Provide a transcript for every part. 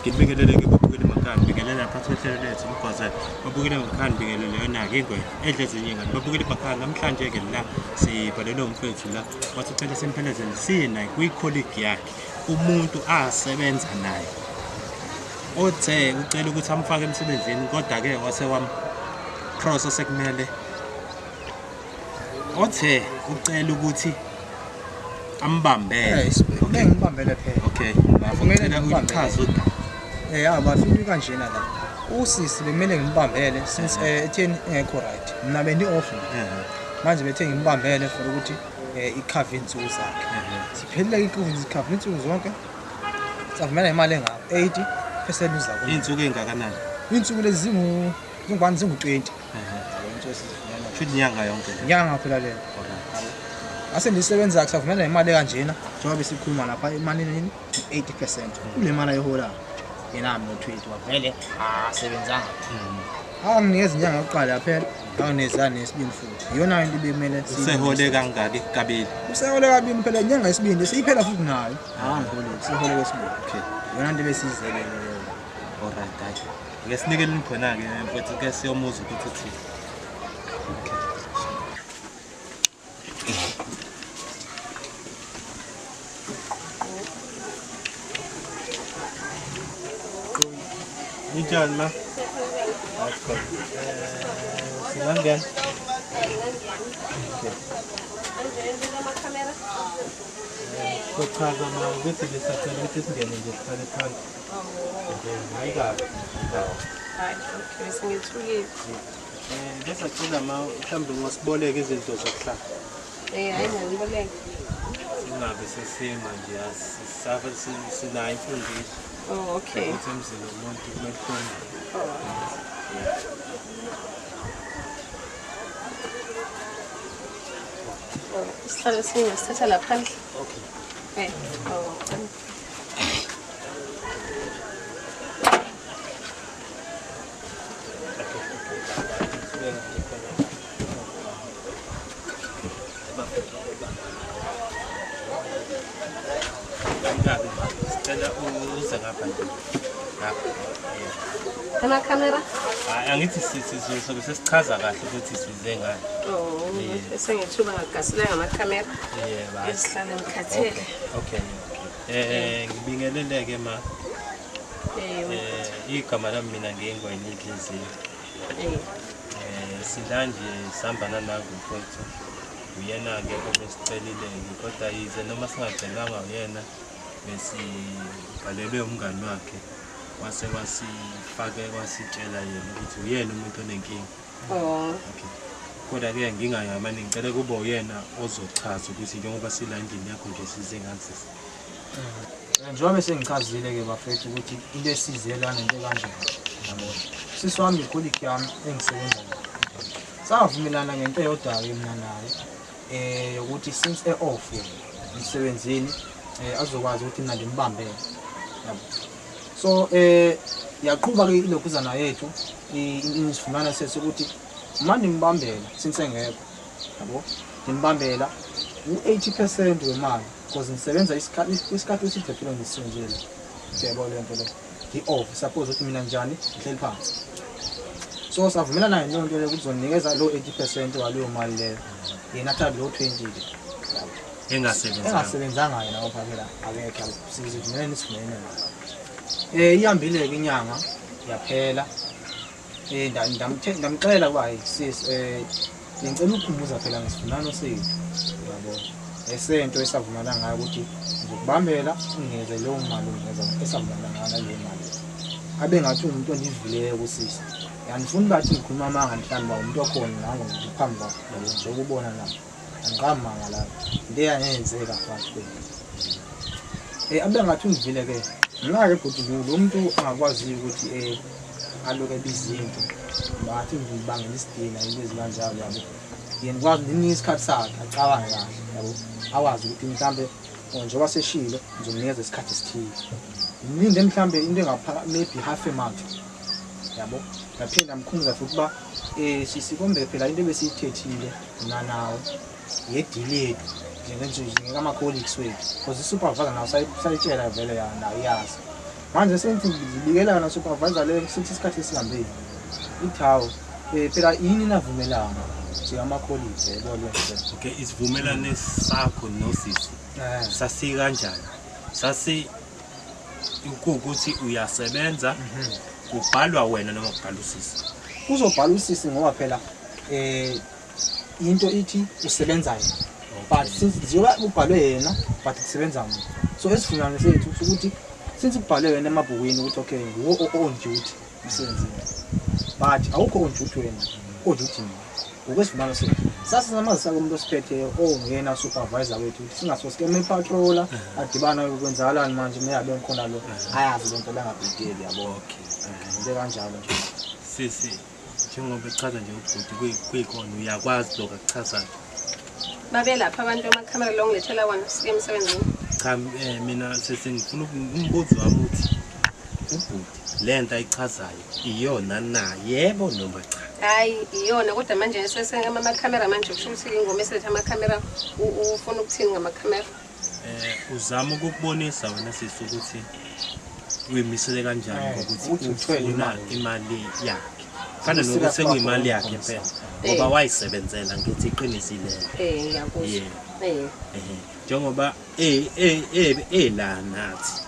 Ngibingelele-ke babukeli emakhaya, ngibingelele phakathi kwehlelo lethu umgwazela. Babukeli emakhaya, ngibingelele yona-ke ingwenya edla ezinye iy'ngane. Babukeli emakhaya, namhlanje-ke la sibhalelwe umfethu la, wathi ucela simphelezele siye naye kwi-colleague yakhe, umuntu asebenza naye. Othe ucela ukuthi amfake emsebenzini kodwa-ke wase wam-cross sekumele othe ucela ukuthi ambambele. Okay, ngibambele phela. Okay, Kumele ngicela ngibambele. uchaze udaba. Abafiki kanjena la. Usisi bekumele ngimbambele since etheni engekho right. Mina bendi off. Manje bethe ngimbambele for ukuthi icover insuku zakhe. Siphelile icover insuku zonke. Savumela imali engaka 80% uza kumina. Iy'nsuku ey'ngakanani? Insuku lezi zingu zingubani zingu 20. Yabo into esizivumelana. Shuthi inyanga yonke le. Inyanga phela leyo. Ase ndisebenza kusavumelana imali kanjena njengoba besikhuluma lapha imali nini 80% kule mali ayihola yena mina 20 wavele asebenzanga. Anginikeza inyanga yokuqala yaphela, anginikeza nesibili futhi. Iyona into ibimele Usehole kangaki kabili? Usehole kabili phela inyanga yesibili siyiphela futhi nayo. Angihole, sihole kwesibili. Okay. Iyona into besizele leyo. Alright, hayi. Ake sinikele khona-ke mfethu ke siyomuzwa ukuthi uthini. Ninjani ma? Hayi. Singangena. Kuchaza ma ukuthi besacela ukuthi singene nje sihlale phansi. Nje hayi kabi. Hayi, okay, sengithukile. Besacela ma mhlawumbe ungasiboleka izinto zokuhlala. Hayi ngiboleka. Singabe sesima nje asisafa sinayo imfundiso. Oh, okay. Ukuthi emzini womuntu kumele uhloniphe. Oh, isihlalo esinye sithatha la phandle. Okay. Oh. Nkabi, sicela uze ngapha nje. Ngapha. Amakhamera? Hayi angithi sizobe sesichaza kahle ukuthi size ngani. Oh, sengithuba ngagasela ngamakhamera. Yebo. hayi. Isihlalo ngikhathele. Okay. Okay. Ngibingeleleke ma. Igama lami mina ngingwenya inhliziyo. Sila nje sihamba nanangu mfowethu. Uyena-ke obesicelile-ke kodwa yize noma singacelwanga uyena besibhalelwe umngani wakhe wase wasifake wasitshela yena ukuthi uyena umuntu onenkinga. Oh, Okay. Kodwa-ke ngingayamani ngicela kube uyena ozochaza ukuthi njengoba sila endlini yakho nje size ngani sisi. Njengoba besengichazile ke bafethu ukuthi into esize lana into kanjani. Yabona. Sisi wami icolleague yami engisebenza nayo. Savumelana ngento eyodwa-ke mina naye yokuthi since e-off yena emsebenzini azokwazi ukuthi mina ndimbambele. Yabo. So yaqhuba ke ilokhuzana yethu isivumelwano sethu ukuthi uma ndimbambela since engekho yabo ndimbambela u-80% wemali because ngisebenza isikhathi eside phela ngisebenzile. Yebo le nto le. Ngi-off suppose ukuthi mina njani ngihleli phansi. So savumelana ngaleyo nto leyo ukuthi uzonikeza lo 80% waleyo mali leyo. Yena athathe lo 20 ke. Yabo. Engasebenzanga. Engasebenzanga yena ngoba phela akekho yabo. Sizivumelene isivumelene naye. Ihambile ke inyanga yaphela. Ndamxelela ukuba hayi sis ngicela ukukhumbuza phela ngesivumelwano sethu. Uyabona. Esento esavumelana ngayo ukuthi ngizokubambela unginikeze leyo mali unginikeza esavumelana ngayo naleyo mali. Abe ngathi umuntu ondivileyo kusisi. Angifuni bathi ngikhuluma amanga mhlawumbe uba umuntu okhona nango ngiphambi kwakho yabo njengoba ubona la. Angiqamanga la. Into eyayenzeka phakathi kwethu. Abe ngathi ungivile ke. Mina ke bhuti lo muntu angakwaziyo ukuthi aloke ebiza into. Bathi ngibangela isidina into ezikanjalo yabo. Yena kwazi ngimnike isikhathi sakhe acabange kahle yabo. Awazi ukuthi mhlambe njengoba seshilo ngizomnikeza isikhathi esithile. Ngilinde mhlambe into engapha maybe half a month. Yabo. Ngaphinda ngamkhumbuza futhi uba sisikombe phela into ebesiyithethile mina nawe ngedeal yethu njengama-colleagues wethu because i-supervisor nawo sayitshela vele nayo iyazi. Manje sengithi ngibikela yona supervisor leyo sithi isikhathi esihambile. Ithi hawu, phela yini navumelana njengamakholisi yebo le nto. Okay, isivumelane sakho nosisi sasikanjani? Sasi kuwukuthi uyasebenza, kubhalwa wena noma kubhalwa usisi? Kuzobhala usisi ngoba phela into ithi usebenza yena. But since njengoba kubhalwe yena but kusebenza mina. So esivumelwano sethu ukuthi since kubhalwe wena emabhukwini ukuthi okay nguwe on duty emsebenzini. But awukho on duty wena, on duty mina. Ngokwesivumelwano sethu. Sasisamazisa kumuntu osiphetheyo onguyena supervisor wethu ukuthi singasosike emepatrola adibana kwenzakalani manje meyabe ngikhona lo ayazi lento langabhideli yabo. Okay. Into kanjalo nje. Sisi, njengoba echaza nje ubhuti kuyikhona uyakwazi lokho akuchazayo. Babelapha abantu amakhamera lo ngilethela wona sike emsebenzini. Cha, mina sisi ngifuna umbuzo wami uthi ubhuti le nto ayichazayo iyona na, yebo noma cha? Hayi iyona, kodwa manje amakhamera manje kusho ukuthi ingoma esiletha amakhamera ufuna ukuthini ngamakhamera? Uzama ukukubonisa wena sisi ukuthi uyimisele kanjani ngokuthi ufuna imali yakhe. Fana nokuthi sekuyimali yakhe phela ngoba wayisebenzela, ngithi iqinisile. Ngiyakuzwa. Njengoba la nathi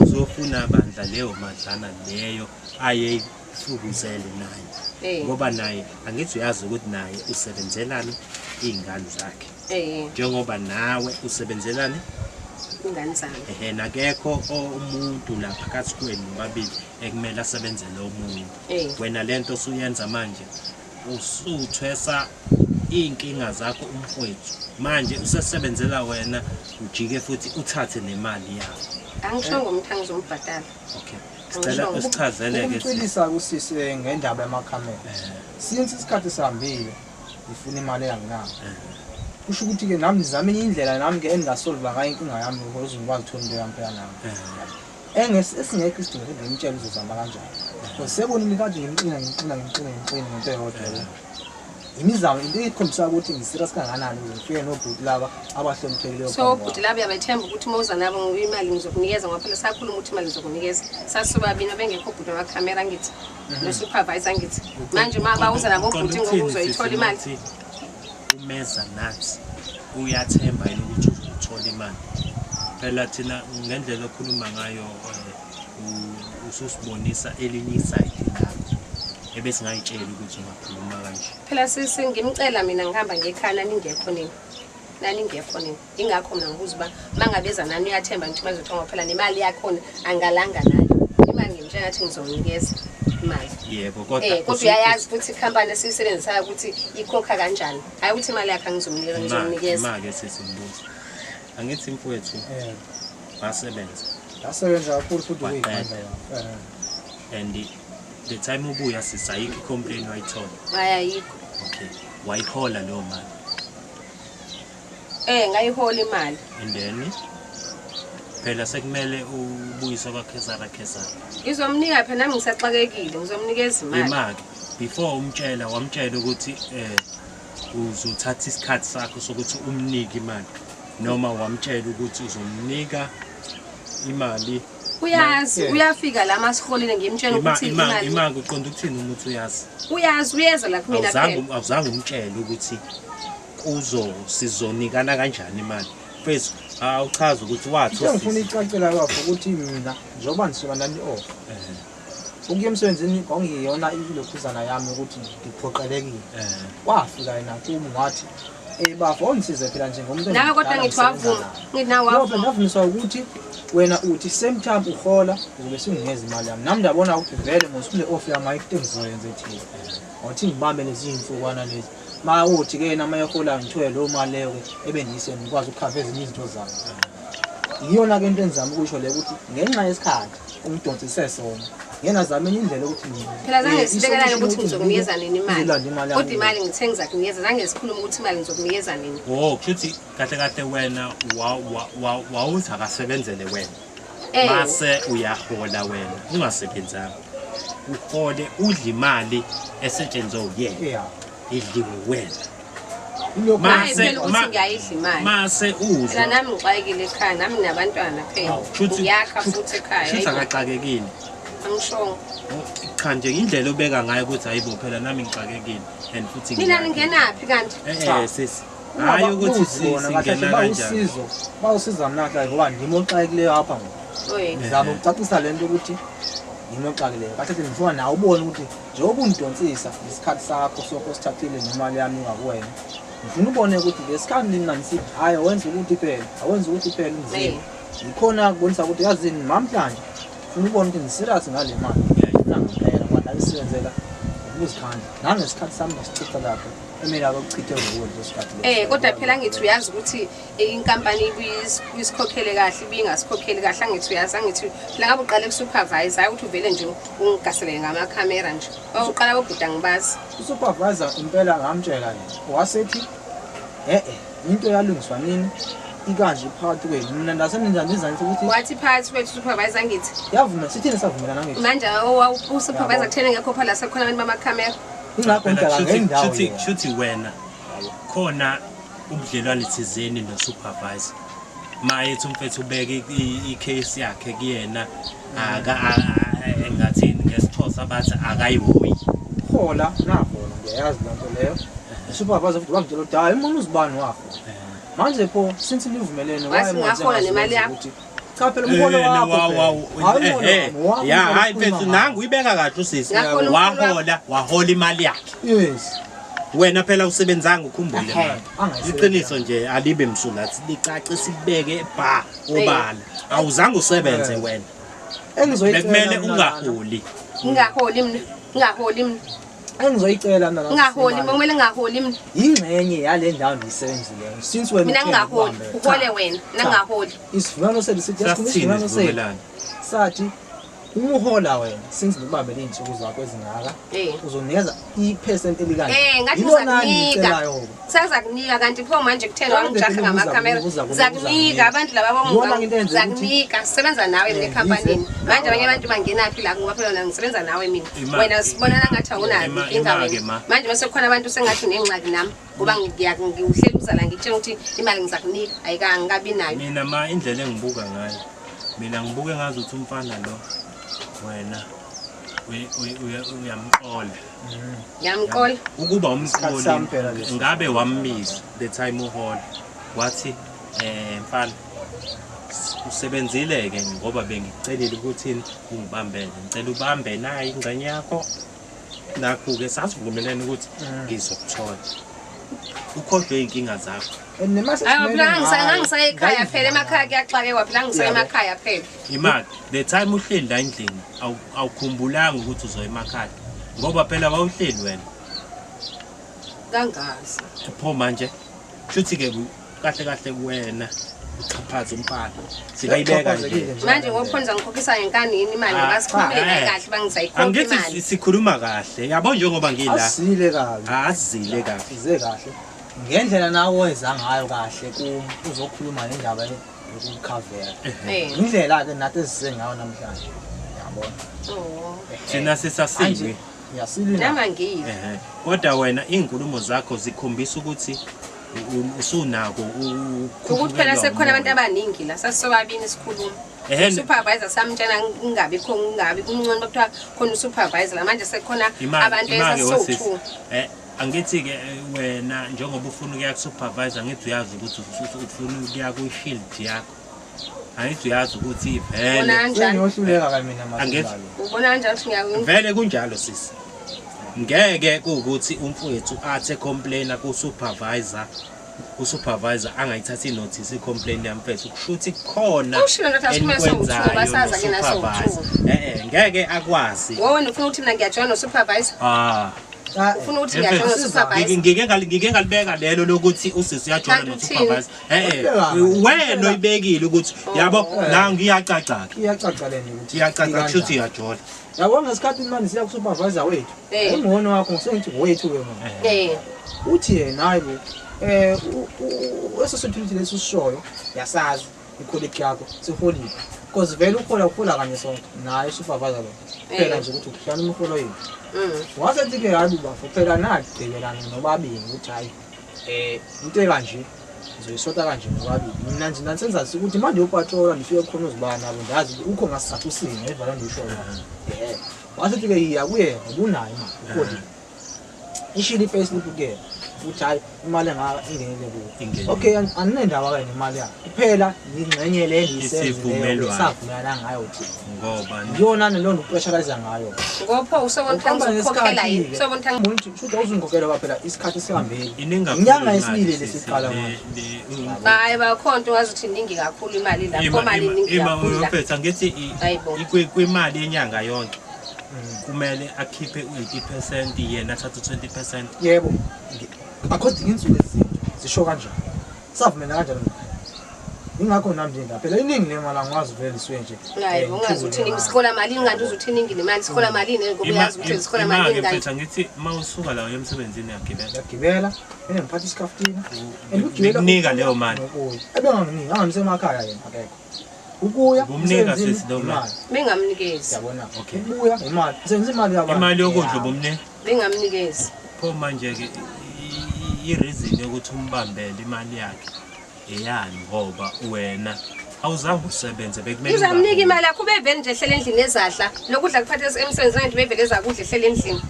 uzofuna bandla leyo madlana leyo ayeyifukuzele naye. Ngoba naye angithi uyazi ukuthi naye usebenzelani iy'ngane zakhe. Njengoba nawe usebenzelani ingane zami. Nakekho umuntu la phakathi kwenu nobabili ekumele asebenzele omunye. Wena lento osuyenza manje usuthwesa iy'nkinga zakho umfowethu. Manje usesebenzela wena, ujike futhi uthathe nemali yakho. Angishongo umuntu angizombhadala. Okay. Sicela usichazele ke. Ukucwilisa kusisi ngendaba yamakhamera. Since isikhathi sihambile ngifuna imali enginayo. Kusho ukuthi ke nami ngizame enye indlela nami ke engingasolva ngayo inkinga yami ukuze ngikwazi ukuthola into yami phela nami. Esingekho isidingo ukuthi ngimtshele uzozama kanjani. Because sebonile kade ngimxina ngento eyodwa. Imizamo into ekhombisa ukuthi ngiserious kangakanani ukuze ngifike nobhuti laba abahloniphekileyo. So ubhuti laba uyabathemba ukuthi uma uza nabo imali ngizokunikeza ngoba phela sakhuluma ukuthi imali ngizokunikeza. Sasubabini bengekho ubhuti wamakhamera ngithi no-supervisor ngithi. Manje uma bawuza nabo ubhuti ngoba uzoyithola imali. Umeza nathi uyathemba yini ukuthi uzothola imali? Phela thina ngendlela okhuluma ngayo ususibonisa elinye isayidi lakho ebesingayitsheli ukuthi ungakhuluma kanje. Phela sisi ngimcela mina ngihamba ngekhaya naningekho nini. Naningekho nini. Ingakho mina ngibuza uba mangabeza nani uyathemba ngithi bazothenga phela nemali yakhona angalanga nayo. Imali ngimtshela ngathi ngizonikeza imali. Yebo kodwa kodwa uyayazi ukuthi ikhampani esiyisebenzisayo ukuthi ikhokha kanjani. Hayi ukuthi imali yakhe angizomnikeza ngizomnikeza. Imali sisi ngibuza. Angithi mfowethu wasebenza. Yasebenza kakhulu futhi uyikhanda yami. And the time ubuya sisi ayikho i-complaint wayithola. Ayikho. Okay. Wayihola leyo mali. Ngayihola imali. And then phela sekumele ubuyise kwaKhesara Khesara. Ngizomnika phela nami ngisaxakekile, ngizomnikeza imali. Imali before umtshela wamtshela ukuthi uzothatha isikhathi sakho sokuthi umnike imali noma wamtshela ukuthi uzomnika imali. Uyazi, uyafika la masiholile ngimtshela ukuthi imali. Imali uqonda ukuthini umuntu uyazi? Uyazi, uyeza la kumina phela. Awuzange umtshele ukuthi kuzo sizonikana kanjani imali. Mfethu, awuchaza ukuthi wathi ngifuna icacela kwakho ukuthi mina njengoba ngisuka nani off. Ukuya emsebenzini kwangiyona ilokhuzana yami ukuthi ngiphoqelekile. Wafika yena kimi wathi bafo ongisize phela njengomuntu. Nawe kodwa ngithi wavuma. Ngithi nawe wavuma. Ndavumiswa ukuthi wena uthi same time uhola uzobe singeza imali yami. Nami ndabona ukuthi vele ngosule off yami ayikho into engizoyenza ethile. Wathi ngibambe lezi insukwana lezi. Ma uthi ke yena mayehola ngithoye lo mali leyo ke ebengiyise ngikwazi ukukhava ezinye izinto zami. Iyona ke into engizama ukusho le ukuthi ngenxa yesikhathi ungidonsise sona. Yena zama enye indlela ukuthi phela zange sibekelane ukuthi ngizokunikeza nini imali. Kodwa imali ngithe ngizakunikeza zange sikhulume ukuthi imali ngizokunikeza nini. Oh, kushuthi kahle kahle wena wawuthi akasebenzele wena. Mase uyahola wena ungasebenzanga. Uhole udla imali esetshenzwe uyena. Idliwe wena. Ilokhu Hayi Mase- phela ukuthi ma- ngiyayidla imali. Mase Phela uzwa nami ngixakekile ekhaya, nami nginabantwana phela. Shuthi- Ngiyakha futhi ekhaya. shuthi akaxakekile. Angishongo. Cha nje indlela obeka ngayo ukuthi hayibo phela nami ngixakekile and futhi Nina ngiyakha. ningenaphi kanti? Eh sisi. Hayi ukuthi Ungababuzi bona kahle singena kahle kanjani. bawusizo bawusiza mna kahle ngoba ndimi oxakekileyo apha ngoku. Oye. Ngizama ukucacisa le nto ukuthi yimi oxakileyo kahle kahle ngifuna nawe ubone ukuthi njengoba ungidonsisa ngesikhathi sakho sokho osithathile nemali yami ingakuwena ngifuna ubone ukuthi ngesikhathi nina ngisithi hhayi awenza ukuthi phela awenza ukuthi phela unzima yikhona kubonisa ukuthi yazini mamhlanje ngifuna ubone ukuthi ngiserious ngale mali ngiyayifuna ngempela ngoba ndayisebenzela ngokuzikhandla nangesikhathi sami ngasichitha lapho emele akuchithe nguwe leso sikhathi leso. Kodwa phela ngithi uyazi ukuthi inkampani ibisikhokhele kahle, ibingasikhokheli kahle, angithi uyazi, angithi phela ngabe uqale ku-supervisor, hayi ukuthi uvele nje ungigasele ngamakhamera nje. Uqala kobhuti angibazi. Usupervisor impela ngamtshela yena wasethi e-e into yalungiswa nini ikanje phakathi kwenu mina ndasenenjani ukuthi Wathi phakathi kwethu supervisor ngithi yavuma sithini savumelana ngithi manje usupervisor kuthena ngekho phela sekukhona abantu bamakhamera. ingakho Phela ngidala shuthi- ngendawo shuthi yena. shuthi wena khona ubudlelwane thizeni no-supervisor mayethi umfethu ubeke i-case yakhe kuyena engathini ngesixhosa bathi akayihoyi. Hola nahola ngiyayazi loo nto leyo usupervisor futhi wangitshela ukuthi hayi umuntu uzibani wahola manje pho since nivumelene Wathi why manje ngahola nemali yakho? ukuthi cha phela umholo Eh, wakho phela. Hhayi umholo wami, wakho ya umholo hayi okhuluma mfethu ngawo. nangu uyibeka kahle usisi Ngahola umholo wahola wahola imali yakhe yes wena phela usebenzanga ukhumbule Ehhe, manje. angayisebenzi. Iqiniso nje alibe msulwa licace silibeke bha obala awuzange usebenze Eh. wena engizoyicela bekumele mina lana- ungaholi. Ngingaholi mina, ngingaholi mina, engizoyicela mina lana ngingaholi, imali. kumele ngingaholi mina. Yingxenye yale ndawo ndiyisebenzileyo since wena Mina uthe ngingaholi, ngikubambe. uhole Cha, wena, mina cha. ngingaholi. Isivumelwano sethu sithi Sasithini isivumelwano sethu isivumelwano? sathi uma uhola wena since ngikubambele iy'nsuku zakho ezingaka Eh. uzonikeza i-percent elikanje Ngathi Yilona uzakunika. engiyicelayo-ke. Sazakunika kanti pho manje kuthena Kanti wangijaha phela ngamakhamera. uza kunika, Zakunika uzakunika. abantu laba Iyona into eyenza ukuthi- zakunika sisebenza nawe mina Eh, ekhampanini. ngize. Manje abanye abantu bangenaphi la ngoba phela wena ngisebenza nawe mina. Ima- Wena sibonana ngathi awunayo inkinga ima-ke wena. ma. Manje bese kukhona abantu sengathi unengxaki nami ngoba ngiwuhlela uzala ngikutshela ukuthi imali ngizakunika ayikangikabi nayo. Mina ma indlela engibuka ngayo mina ngibuke ngazi ukuthi umfana lo wena uyamqola. Ngiyamqola. Ukuba Isikhathi sami phela umqoli lesi. ngabe wambiza the time uhola wathi mfana usebenzile ke ngoba bengikucelile ukuthi ungibambele ngicela ubambe nayi ingxenye yakho nakho ke sasivumelene ukuthi ngizokuthola ukhohlwe iy'nkinga zakho. And nemali Hayi sesivumelene phela ngayo, ngangisaya ekhaya phela emakhaya kuyaxakekwa phela ngisaya Yabo. emakhaya phela. Imali the time uhleli la endlini awukhumbulanga ukuthi uzoya emakhaya ngoba phela wawuhleli wena Kangazi. pho manje shuthi-ke kahle kahle wena uchaphaza umfana singayibeka nje Uxhaphazekile nje. Manje ngophonza ngikhokhisa ngenkani yini imali Ah, ngoba sikhulumile cha, naye eh. kahle bangizayikhokha Angithi imali. sikhuluma kahle yabo njengoba ngila Asile kabi azile kahle size kahle ngendlela nawe owenza ngayo kahle kum uzokhuluma ngendaba yokukhavela Eh. indlela-ke nathi esise ngayo namhlanje yabona Oh. thina sisasiwi yasilina Nami angiyi. ehe kodwa wena iy'nkulumo zakho zikhombisa ukuthi usunako Ukuthi phela sekukhona abantu abaningi la sasisobabini sikhuluma. Ehhe. Supervisor samtshela ngingabi kho ngingabi kumncane bakuthiwa khona usupervisor la manje sekukhona abantu esasisowu-two. Angithi-ke wena njengoba ufuna ukuya ku-supervisor angithi uyazi ukuthi ufuna ukuya kwi-shield yakho angithi uyazi ukuthi Ubona vele kanjani? sengiyohluleka ka mina Angithi- masibalo Ubona kanjani ukuthi ngiya vele kunjalo sisi ngeke kuwukuthi umfowethu athi ecomplaina ku-supervisor usupervisor angayithathi inothisi i-complaint yamfethu kusho ukuthi khona Ushilo ndoda, asikhulume sowu-two, basaza ke no-supervisor. Eh, ngeke akwazi Wena ufuna ukuthi mina ngiyajoyina no-supervisor? ah Ufuna ukuthi ngiyajoyina Mfethu, no-supervisor? ngike ngalibeka lelo lokuthi usisi uyajola Kanti uthini? no-supervisor eh Ubeka. wena oyibekile ukuthi yabo nangu iyacaca ke iyacaca le nto ukuthi iyacaca kusho ukuthi uyajola yabo ngesikhathi manje siya ku-supervisor wethu Eh. ungcono wakho sengithi ngowethu-ke manje Eh. uthi yena hayi bo eso security lesi usishoyo yasazi icolleague yakho siholile because vele uhola uhola kanye sonke naye usupervisor lo phela Eh. nje ukuthi kuhlala imiholo yethu Mm. wasethi-ke hayi bafo phela nagqibelana nobabili ukuthi hhayi Into ekanje ngizoyisota kanje nobabili. Mina nje nansenza ukuthi manje upatrola nifike khona uzibani nabo ndazi ukuthi ukho ngasizathu sinye evala ndisho yona. Yebo. Wasethi ke yiya kuyena ubunayo imali ukhodi. Ishilo i-payslip kuyena ukuthi hayi imali engaka ingenile kuwe. Ingenile. Okay, aninendaba ke nemali yakho. Kuphela ingxenye le endiyisenzileyo Isivumelwano. savumelana ngayo thina. Ngoba Iyona naleyo nto upressurize ngayo. Ngopho usobona Ukuhamba ukuthi angizokukhokhela yini? ngesikhathi-ke. Usobona ukuthi Umuntu shuthi awuzungikhokhela ngoba phela isikhathi sihambile. iningi kakhulu Inyanga imali, yesibili sisi, lesiqala manje. Hayi bakhonto ungazi ukuthi iningi kakhulu imali la. Ima- Imali ima- iningi ima kakhulu la. mfethu angithi Hayibo. kwimali yenyanga yonke kumele akhiphe u-80% yena athathe u-20%. Yebo. According insuku ezinto zisho kanjani. Savumelana kanjalo naye. Ingakho nami nje phela iningi lemali angikwazi vele lisuke nje. Hayi ungazi ukuthi iningi sikhola malini kanti uze uthi iningi nemali sikhola malini ngoba uyazi ukuthi sikhola Ima-ke malini kanti. mfethu angithi uma usuka la uya emsebenzini uyagibela. Ngiyagibela, mina ngiphatha isikaftina. And ukugibela Bekunika leyo mali. Nokuya. Ebenganginiki, angangisemakhaya yena akekho. Ukuya Ubumnika emsebenzini, sisi leyo mali? imali. Bengamnikezi. Yabona. Okay. Ukubuya imali. Senza imali yabantu. Imali yokudla Yeah. ubumnika? Bengamnikezi. Pho manje-ke i-reason yokuthi umbambele imali yakhe eyani ngoba wena awuzange usebenze bekumele Uzamnika ungaholi. imali yakho ubevele nje ehlele endlini ezadla. Lokudla kuphathe emsebenzini kanti bevele ezakudla ehlele endlini.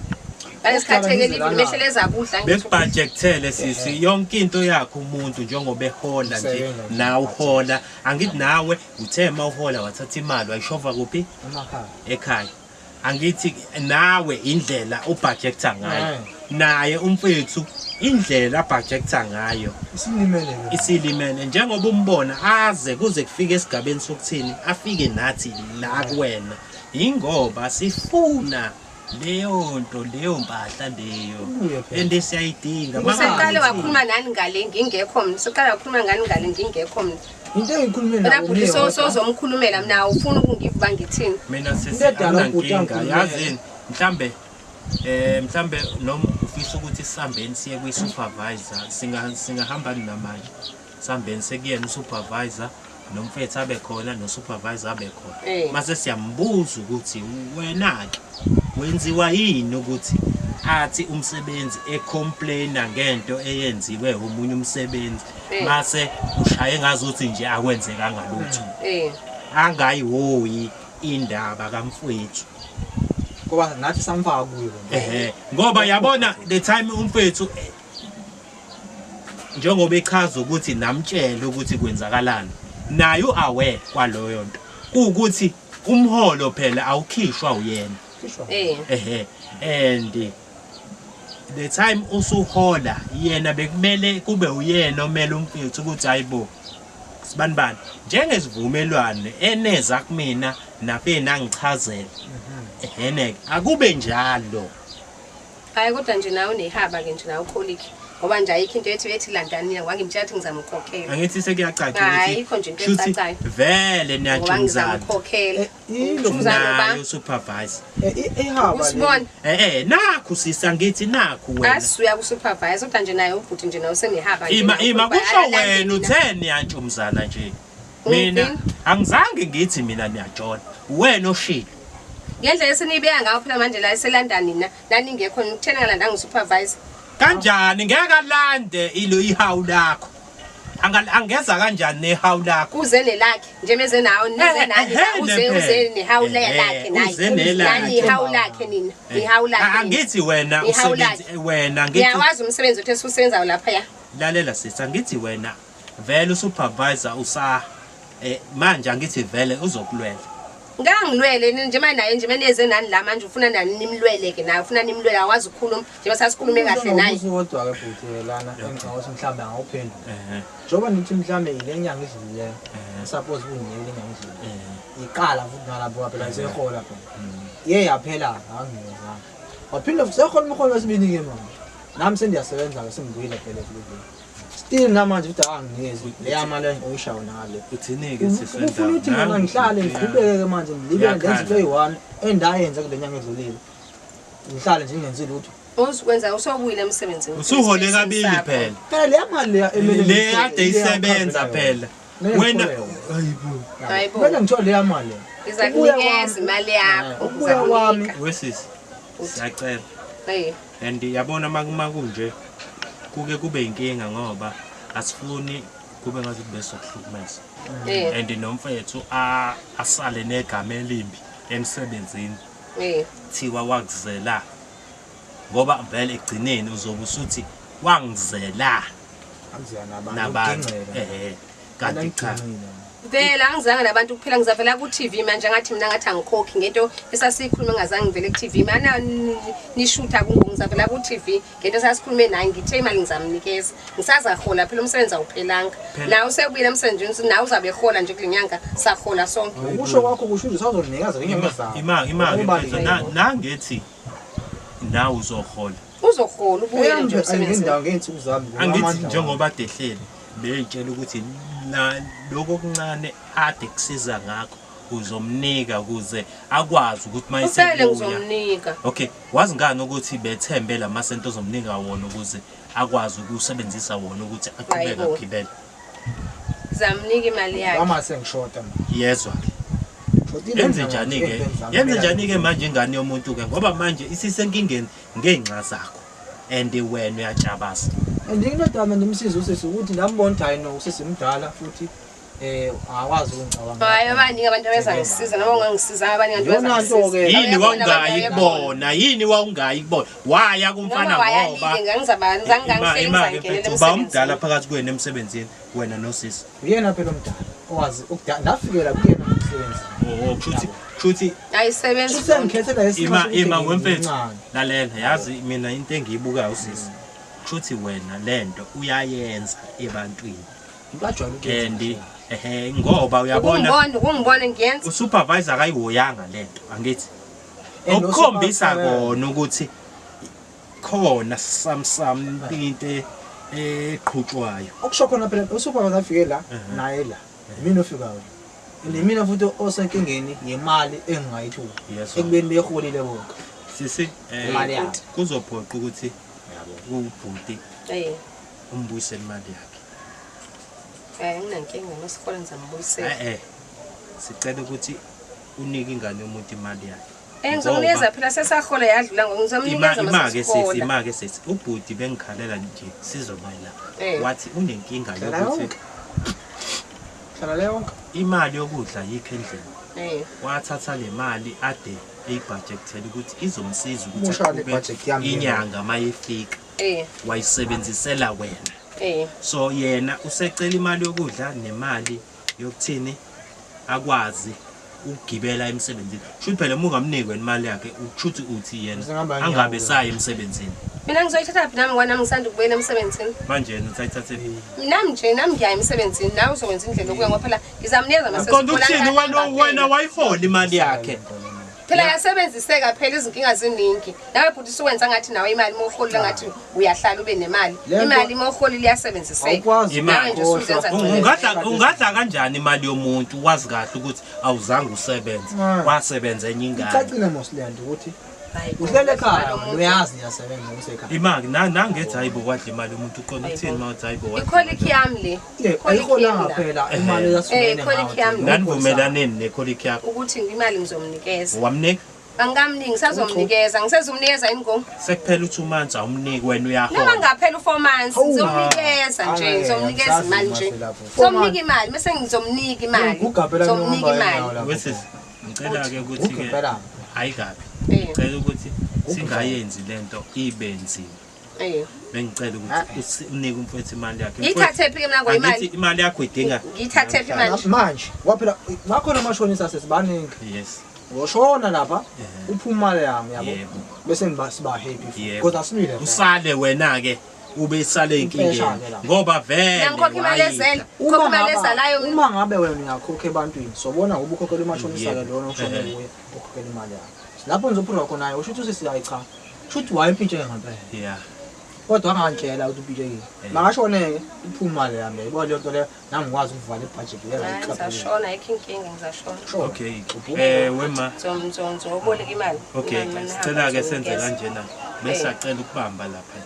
Ngalesikhathi ke livini mehlele ezakudla ngisho. Bekubhajekthele sisi yonke into yakhe umuntu njengoba ehola nje Usebenza nje. nawe uhola angithi nawe uthe uma uhola wathatha imali wayishova kuphi Emakhaya. ekhaya angithi nawe indlela ubhajektha ngayo Eh. naye umfethu indlela abhajektha ngayo Isilimele ke. isilimele njengoba umbona aze kuze kufike esigabeni sokuthini afike nathi la kuwena ingoba sifuna leyo nto leyo mpahla leyo Ibuye phela. and siyayidinga Useqale wakhuluma nani ngale ngingekho mina. Useqale wakhuluma ngani ngale ngingekho mina. Into engikhulume Wena nawe bhuti mina sozomkhulumela mina awufuni ukungiva ngithini. Mina sisi Into edala ubhuti anginankinga angikhulumele. yazini mhlambe mhlambe noma ufisa ukuthi sihambeni siye kwi-supervisor singahamba namanje sihambeni sekuyena u-supervisor nomfethu abe khona no-supervisor abe khona Eh. mase siyambuza ukuthi wena-ke wenziwa yini ukuthi athi umsebenzi ecomplaina ngento eyenziwe omunye umsebenzi Eh. mase ushaye ngazuthi nje akwenzekanga lutho Eh. angayihoyi indaba kamfowethu Ngoba nathi samfaka kuyo. ehe ngoba yabona the time umfethu njengoba echaza ukuthi namtshela ukuthi kwenzakalani naye uaware kwaloyo nto kuwukuthi umholo phela awukhishwa uyena Khishwa. Eh. ehe and the time usuhola yena bekumele kube uyena omele umfethu ukuthi hayibo sibani bani njengesivumelwano eneza kumina nafe nangichazela eheneke akube njalo Hayi kodwa nje nawe unehaba ke nje nawe ukholiki. Ngoba nje ayikho into ethi landani wangimtshela ukuthi ngizamkhokhela. Angithi sekuyacaca Hayi, ayikho nje into shuthi ecacayo. vele Ngoba niyajumzana ngizamkhokhela. Eh, ilo Ujumzana nayo ba? supervisor Ihaba le. Usibona nakhu sisa ngithi nakhu wena asuya ku supervisor kodwa nje naye ubhuti nje nawe usenehaba nje. ima nawe ima ubhuti kusho akalandeli wena na. uthe niyantshumzana nje mina Ngithini? angizange ngithi mina niyajona wena oshilo Ngendlela esenibeka ngayo phela manje la eseLondon nina naningekho nikuthena ngalandanga usupervisor. Kanjani ngeke alande ilo ihawu lakho angeza kanjani nehawu lakho Uze nelakhe nje meze nawo nize nani uze uze nehawu lakhe naye. Uze nelakhe. Nani ihawu lakhe nina. Ihawu lakhe. nina. Angithi wena Ihawu usebenzi lakhe. wena ngithi Ngiyawazi umsebenzi othi esiwusebenzayo lapha ya. Lalela sisi angithi wena vele usupervisor usa manje angithi vele uzokulwela. Ngangilwele nje manje naye nje meneze nani la manje ufuna nani nimlwele ke naye ufuna nimlwele awazi ukukhuluma njengoba sasikhulume kahle naye. Kodwa ke bhuti lana engicabanga ukuthi mhlawumbe angawuphendula. Ehe. Njengoba nithi mhlawumbe ile nyanga edlulileyo. Suppose kuyinye le nyanga edlulileyo. Iqala futhi ngalapho phela isehola phela. Iye yaphela angiyezanga. Waphinde futhi sehola umholo wesibili ke manje. Nami sendiyasebenza ke sengibuyile phela ekulungeni. Still namanje futhi anginikezi leya mali oyishayo nale. Uthini-ke sisi Ufuna ukuthi mina ngihlale ngiqhubeke ke manje ngilibe ngenza into eyi-one endayenza kule nyanga edlulile. Ngihlale nje ngingenzi lutho. Uzokwenza usobuyile emsebenzini. Usuhole kabili phela. Phela leya mali leya emele Le ngiyithole, kade isebenza phela. Kumele Wena ngithole yona. hayibo. Hayibo. Kumele ngithole leya mali leya. Ngizakunikeza imali yakho. Ukubuya kwami. Ngizakunika. Wesisi. Siyacela. Eh. And yabona makunje Kuke kube inkinga ngoba asifuni kube ngathi besokuhlukumeza. And nomfethu asale negama elimbi emsebenzini. Thiwa wakuzela. Ngoba vele ekugcineni uzobe usuthi wangizela nabantu. Kanti cha. Vele angizange nabantu kuphela ngizavela ku TV manje ngathi mina ngathi angikhokhi ngento esasikhuluma ngazange ngivele ku TV mana nishutha kungu ngizavela ku TV ngento esasikhulume naye ngithe imali ngizamnikeza ngisazahola phela umsebenzi awuphelanga nawe usebuyile emsebenzini nawe uzabe ehola nje kulenyanga sahola sonke ukusho kwakho kusho ukuthi usazonikeza ngenyanga zayo ima nangethi nawe uzohola uzohola ubuyele nje emsebenzini ngensuku zami angithi njengoba dehlele beyitshela ukuthi lokho okuncane ade kusiza ngakho uzomnika ukuze akwazi ukuthi mayisebuya ngizomnika. Okay, wazi ngani ukuthi bethembe lamasento ozomnika wona ukuze akwazi ukusebenzisa wona ukuthi aqhubeke agibele. Zamnika imali yakhe. Mama sengishoda manje. Yezwa. Yenze njani ke? Yenze njani ke manje ingane yomuntu ke ngoba manje isisenkingeni ngenxa zakho. And wena uyatshabaza. And inodama ndimsiza usisi ukuthi ndambona ukuthi hayi no usisi mdala futhi akwazi ukungicabanga. Hayi abaningi abantu abeza ngisiza noma ungangisiza abaningi abantu abeza ngisiza. Yini wawungayi kubona? Yini wawungayi kubona? Waya kumfana ngoba ngangizange uba umdala phakathi kwenu emsebenzini wena nosisi. Uyena phela omdala owazi ukudala ndafikela kuyena emsebenzini. Oh kushuthi ayisebenzi. Sengikhethela ima wemfethu. Lalela yazi mina into engiyibukayo usisi. Kushuthi wena lento uyayenza ebantwini. And ngoba uyabona ukungibona ngiyenza usupervisor akayihoyanga lento angithi okukhombisa kona ukuthi khona samsam into eqhutshwayo okusho khona phela usupervisor afike la naye la mina ofikayo nemina futhi osenkingeni yemali engingayithola ekubeni beholile bonke sisi kuzophoqa ukuthi ubhuti umbuyisele imali yakhe. Nginankinga ngesikole ngizambuyisela. Sicela ukuthi unike ingane yomuntu imali yakhe. Ngizomnikeza phela sesahola yadlula ngoku ngizomnikeza masesihola. Imake sisi ubhuti bengikhalela nje sizoba la. Wathi unenkinga yokuthi hlala yonke imali yokudla yikho endlini. Wathatha le mali ade eyibudgetele ukuthi izomsiza ukuthi aqhube inyanga mayifika. Wayisebenzisela wena. So yena usecela imali yokudla nemali yokuthini akwazi ukugibela emsebenzini. Shuthi phela uma ungamniki imali yakhe ushuthi uthi yena angabe saye emsebenzini. Mina ngizoyithatha phi nami ngoba nami ngisanda ukubuyela emsebenzini. Manje yena uthayithathe phi? Nami nje nami ngiya emsebenzini nawe uzokwenza indlela yokuya ngoba phela ngizamnikeza masesihola. Kodwa uthini wena wayihola imali yakhe? Phela yasebenziseka phela izinkinga ziningi. Nawe bhuti usuwenza ngathi nawe imali mawuholile ngathi uyahlala ube nemali. Imali mawuholile iyasebenziseka. Imali ungadla kanjani imali yomuntu wazi kahle ukuthi awuzange usebenze. Wasebenza enye ingane. Icacile mos lento ukuthi uhlele ekhaya uyazi ngiyasebenza usekhaya. Imali nangethi hayibo kwadla imali yomuntu uqonda uthini mawuthi hayibo wadla. Icolleague yami le. Ayiholanga phela imali yasumene ngayo. Nanivumelaneni necolleague yakho ukuthi imali ngizomnikeza. Wamnika? Angikamniki ngisazomnikeza ngisezomnikeza yini ngo? Sekuphela u2 months awumniki wena uyahola. Noma ngaphela u4 months ngizomnikeza nje ngizomnikeza imali nje. Ngizomnika imali bese ngizomnika imali. Ngizomnika imali. Wesisi ngicela ke ukuthi ke ayikabi. Ngicela ukuthi singayenzi lento ibe nzima. Bengicela ukuthi unike umfethu imali yakhe. Ngiyithathe phi ke mina ngoimali? Angithi imali yakho idinga. Ngiyithathe phi manje? Manje waphela bakhona amashonisa sesibaningi. Yes. Ngoshona lapha uphuma imali yami yabo. Bese ngiba siba happy because asilile. Usale wena ke ube sale inkingeni ngoba vele ngikhokha imali ezele ukhokha imali ezalayo uma ngabe wena uyakhokha ebantwini sobona ngoba ukhokhela umashonisa ke lona oshone kuye ukhokhela imali yakhe. Lapho ngizophuma khona naye usho ukuthi usisi hayi cha. Shuthi wayimpintsheke ngempela. Yeah. Kodwa angangitshela ukuthi umpintshekile. Makashoneke iphuma imali yami yayibona leyo nto leyo nami ngikwazi ukuvala ibudget leyo ngayiqapha. Ngizashona ayikho inkinga ngizashona. Okay. Wema. Ngizoboleka imali. Okay, sicela ke senze kanjena. Bese acela ukubamba lapha.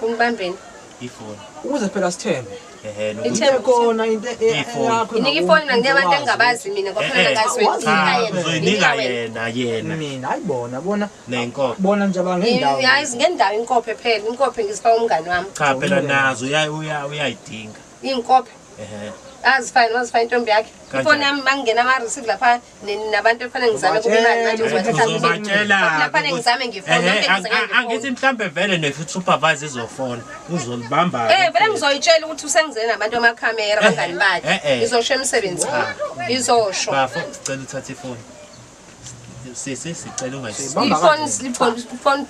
Umbambeni. Ifoni. Ukuze phela sithembe. Ehhe, nokuthi- Ithembe. Khona into Ifoni. yakho. Nginika ifoni mina nginike abantu engingabazi mina ngoba phela ngazi wena Cha, unika yena. uzoyinika Nginika wena. yena yena Mina ayibona bona nenkophe. bona nje abangendawo. Hayi ngendawo inkophe phela, inkophe ngizifaka umngani wami. Cha phela nazo uyayidinga. Iy'nkophe. Ehhe. Azifani wazifaka intombi yakhe. Kanjani? Ifoni yami mangingena ama-receipt lapha nabantu ekufanele ngizame kuba imali manje ngizobathatha Uzobatshela Lapha ngizame ngefoni, yonke ngizame ngefoni. Angithi mhlambe vele ne-supervisor izofona uzolibamba. Vele ngizoyitshela ukuthi usengizele nabantu amakhamera abangani bakhe. Ngizosho emsebenzini. Ngizosho. Bafo, sicela uthathe ifoni. Sisi, sicela ungayisi. Bamba Ifoni kanjani? ifoni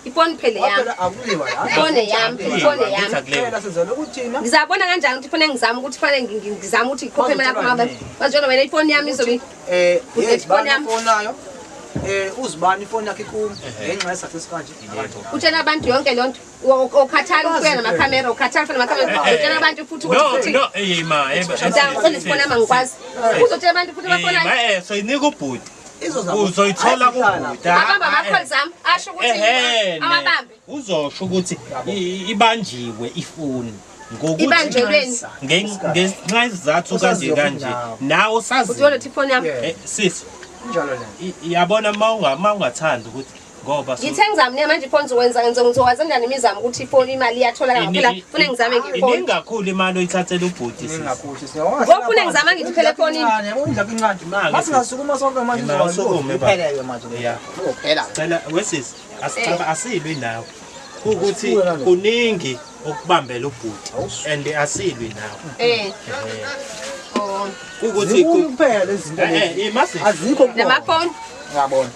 ifoni phela yami. Phela akuliwa la. Ifoni yami, ifoni yami. Phela sizele ukuthi thina Ngizabona kanjani ukuthi ifoni engizama ukuthi fanele ngizame ukuthi ngikhokhe imali yakho ngoba manje wena ifoni yami izobe yes Ifoni bani yami. ifoni nayo uzibani ifoni yakhe ikum ngenxa ye-success kanje. Utshela abantu yonke leyo nto. Ukhathala ukuya namakhamera, ukhathala ufuna namakhamera. Utshela abantu futhi ukuthi No, futhi no, ima, ema. ngicela ifoni yami angikwazi. Uzotshela abantu futhi Ima, bafona soyinika ubhuti. Izozama. Uzoyithola kubhuti. abamba ama-calls ami asho ukuthi Ehhe, awabambe. Uzosho ukuthi ibanjiwe ifoni. Ngokuthi Ibanjelweni. Ngenxa yesizathu kanje Usaziyo kanje. futhi nawe. Nawe usazi. Uzoletha ifoni yami. Yeah. Sisi, Injalo le. iyabona mawungathanda ukuthi ngoba Ngithe ngizamnika manje ifoni ngizokwenza ngizokwazi kanjani imizamo ukuthi ifoni imali iyatholakala phela fune ngizame ngefoni. Iningi kakhulu imali oyithathela ubhuti sisi. Ningakuthi Ngoba ufuna ngizama ngithi phela efonini. Yabo indlu incane. Imali, Mase ngasukuma sonke manje Imali, usukume, baba. Iphele manje. Yeah. Uzophela. Cela wesisi asicaba asilwi nawe. Ukuthi Asikuwe nalo. kuningi okubambela ubhuti and asilwi nawe. Oh. Ukuthi Zinkulu kuphela izinto lezi. imasi Azikho kubona. Namafoni. Ngiyabona.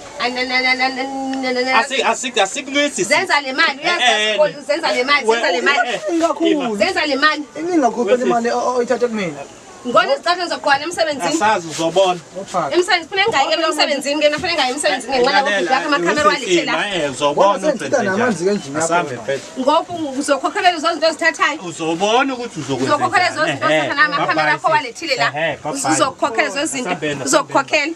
asikulwisi. Zenza le mali, uyazi zenza le mali, zenza le mali. Iningi kakhulu. Zenza le mali. Iningi kakhulu phela imali oyithathe kumina. Ngibona izicathulo ngizogqoka emsebenzini. Asazi uzobona. Uphaka. Emsebenzini funa ngingayi ke emsebenzini ke funa ngingayi emsebenzini ngenxa yokuthi yakho amakhamera walithe la. Uzobona Bona sengithatha namanzi ke endlini yakho Asambe wena. mfethu. Ngoba uzokhokhela lezo zinto ozithathayo. Uzobona ukuthi uzokwenza. Uzokhokhela lezo zinto ozithatha namakhamera akho walethile la. Uzokhokhela lezo zinto. Uzokhokhela.